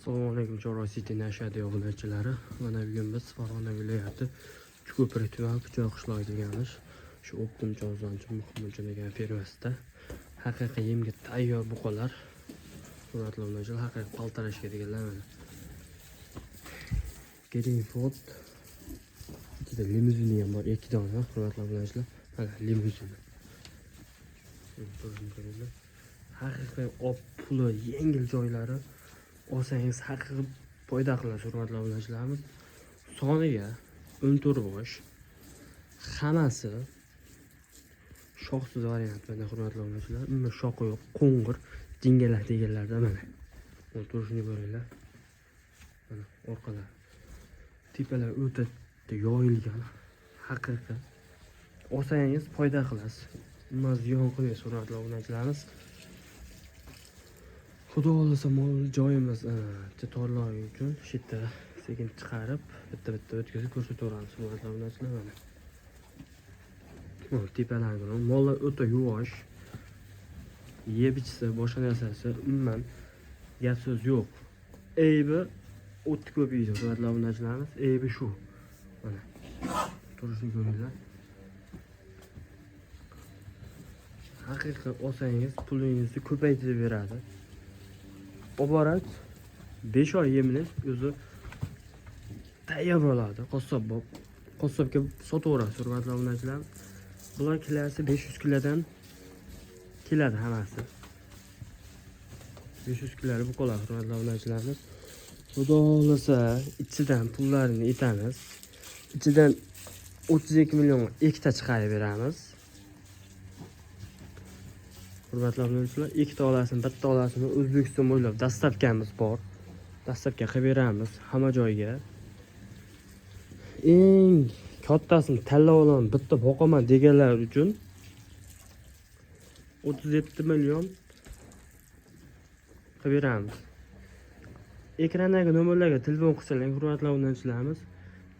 Assalomu alaykum, Chorva City nashriyoti obunachilari. Mana bugun biz Farg'ona viloyati Uchko'prik tuman Kuchoy qishlog'i deganmiz. Shu Optim Chorvazonchi Muhimjon degan fermasida haqiqiy yemga tayyor buqalar. Hurmatli obunachilar, haqiqiy полторашка deganlar mana. Greenfield ichida limuzini ham bor, ikki dona, hurmatli obunachilar. Mana limuzini. Turishini ko'ringlar. Haqiqiy op puli yengil joylari, olsangiz haqiqiy foyda qilasiz, hurmatli obunachilarimiz. Soniga 14 bosh, hammasi shoxsiz variant. Mana, hurmatli obunachilar, umuman shoxi yo'q, qo'ng'ir jingalak deganlarda. Mana buni turishini ko'ringlar. Mana orqalar, tepalar o'ta yoyilgan. Haqiqiy olsangiz foyda qilasiz, umuman ziyon qilmaysiz, hurmatli obunachilarimiz. Xudo xohlasa, mol joyimiz torlog uchun shu yerda sekin chiqarib, bitta bitta o'tkazib ko'rsataveramiz, hurmatli obunachilar. Mana tepalarni ko'ring. Mollar o'ta yuvosh, yeb ichsa, boshqa narsasi umuman gap so'z yo'q. Aybi o'tni ko'p yeydi, hurmatli obunachilarimiz, aybi shu. Mana turishini ko'ringlar. Haqiqiy olsangiz, pulingizni ko'paytirib beradi. Olib boradi, 5 oy yemlaysiz, o'zi tayyor bo'ladi, qassob bo'lib qassobga sotaverasiz, hurmatli obunachilar. Bular kilosi 500 kilodan keladi, hammasi 500 kiloli buqalar, hurmatli obunachilarimiz. Xudo xohlasa, ichidan pullarini etamiz, ichidan 32 millionga ikkita chiqarib beramiz, hurmatli obunachilar. Ikkita olasizmi, bitta olasizmi, O'zbekiston bo'ylab доставка miz bor, доставка qilib beramiz hamma joyga. Eng kattasini tanlab olaman, bitta boqaman deganlar uchun 37 million qilib beramiz. Ekrandagi nomerlarga telefon qilsalar, hurmatli obunachilarimiz,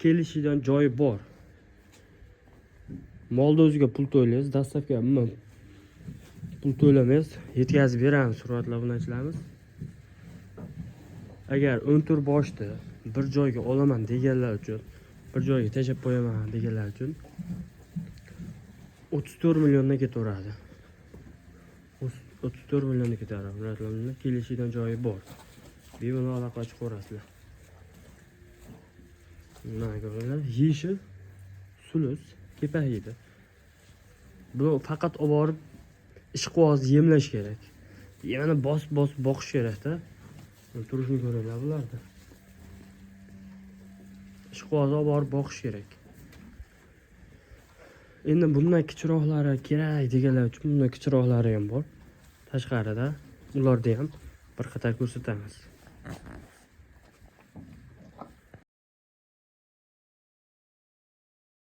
kelishidan joyi bor. Molni o'ziga pul to'laysiz, доставка umuman pul to'lamaysiz, yetkazib beramiz, hurmatli obunachilarimiz. Agar 14 boshni bir joyga olaman deganlar uchun, bir joyga tashlab qo'yaman deganlar uchun 34 milliondan ketaveradi, 34 milliondan ketaveradi, hurmatli obunachilar. Kelishidan joyi bor, bemalol aloqa chiqaverasizlar. Mana ko'ringlar, yeyishi sulus, kepak yeydi. Bu faqat olib borib ishqiboz yemlash kerak, yemini bosib bosib boqish kerakda. Turishini ko'ringlar bularni. Ishqibozni olib borib boqish kerak. Endi bundan kichikroqlari kerak deganlar uchun bundan kichikroqlari ham bor tashqarida, ularni ham bir qator ko'rsatamiz.